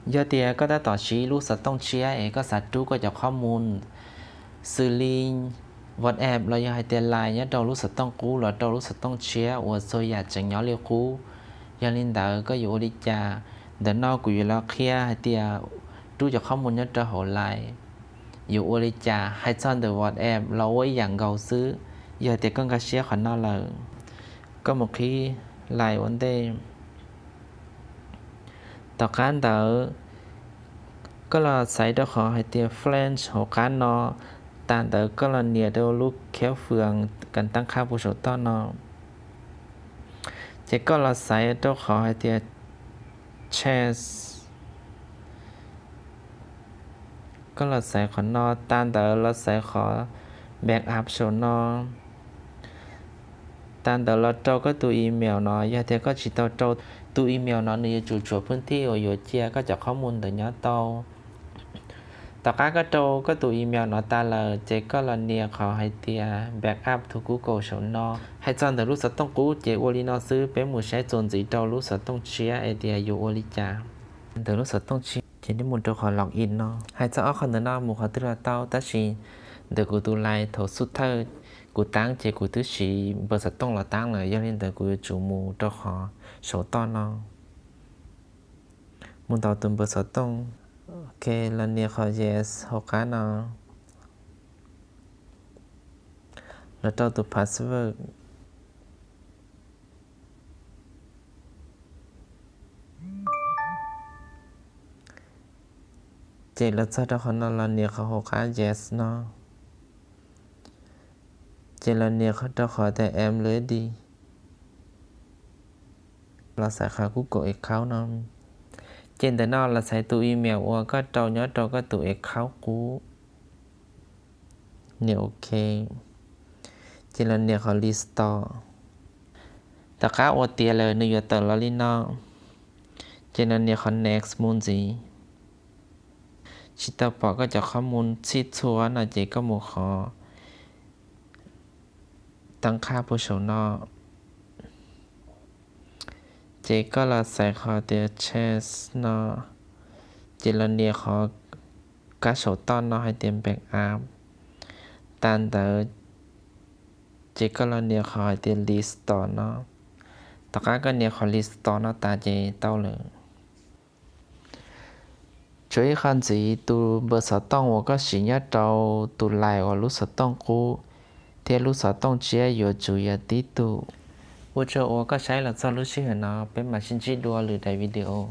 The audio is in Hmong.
Yog tias koj tab tom siv lub xov tooj tshiab es koj xav rub koj cov qhob mus xws li WhatsApp los yog hais tias Line nyob rau lub xov tooj qub los rau lub xov tooj tshiab uas txhua yam tseem nyob li qub, yog li ntawd koj yuav ua li cas? Ntawm no kuv yuav los qhia hais tias rub cov qhob mus nyob rau hauv Line yuav ua li cas. Hais txog ntawm WhatsApp los ua ib yam nkaus xwb. Yog tias koj nkag siab qhov no lawm, koj mus qhib Line ua ntej. Tom qab ntawd koj los xaiv rau qhov hais tias French hauv qab no, tas ntawd koj los nias rau lub khev fwam kas tab qhab puag saum toj no. Ces koj los xaiv rau qhov hais tias Chess. Koj los xaiv qhov no, tas ntawd los xaiv qhov Backup saum no. Tas ntawd los rau koj tus email no. Yog tias koj tsis tau rau tus email no, nws yuav tsum tshuav phwj thij uas yuav cia koj cov qhob mus ntawd nyob tau. Tom qab koj rau koj tus email no tas lawm, ces koj los nias qhov hais tias Backup to Google saum no. Hais txog ntawm lub xov tooj qub ces ua li no xwb. Peb mus saib txuas ntxiv rau lub xov tooj tshiab es tias yuav ua li cas. Ntawm lub xov tooj tshiab ces nej mus rau qhov Login no. Hais txog ob qhov ntawm no mus qhov twg los tau, tab sis ntawm kuv tus Line thaum xub thawj kuv tab ces kuv twb siv npawb xov tooj los tab lawm, yog li ntawd kuv yuav tsum mus rau qhov saum toj no, mus ntaus tus npawb xov tooj. Ok, los nias qhov Yes hauv qab no, los rau tus password. Ces los txog rau qhov no los nias qhov hauv qab Yes no. Ces los nias rau qhov tias I'm ready. Los xaiv qhov Google Account no. Ces ntawm no los xaiv tus email uas koj rau nyob rau koj tus account qub. Nias ok. Ces los nias qhov Restore. Tom qab ua tiav lawm nws yuav tawm los li no. Ces los nias qhov Next mus ntxiv. Tsis tau pom koj cov qhob mus txhij txhua no ces koj mus qhov tab qhab puag saum no. Ces koj los xaiv qhov tias Chess no, ces los nias qhov kab saum toj no hais tias Backup. Tas ntawd ces koj los nias qhov hais tias Restore no. Tom qab koj nias qhov Restore no tas ces tau lawm. Tsuas ib qho ntxiv, tus npawb xov tooj uas koj siv nyob rau tus Line uas lub xov tooj qub thiab lub xov tooj tshiab yuav tsum yog tib tug. Ua tsaug uas koj saib los txog lub sij hawm no, peb mam sib ntsib dua lwm daim video.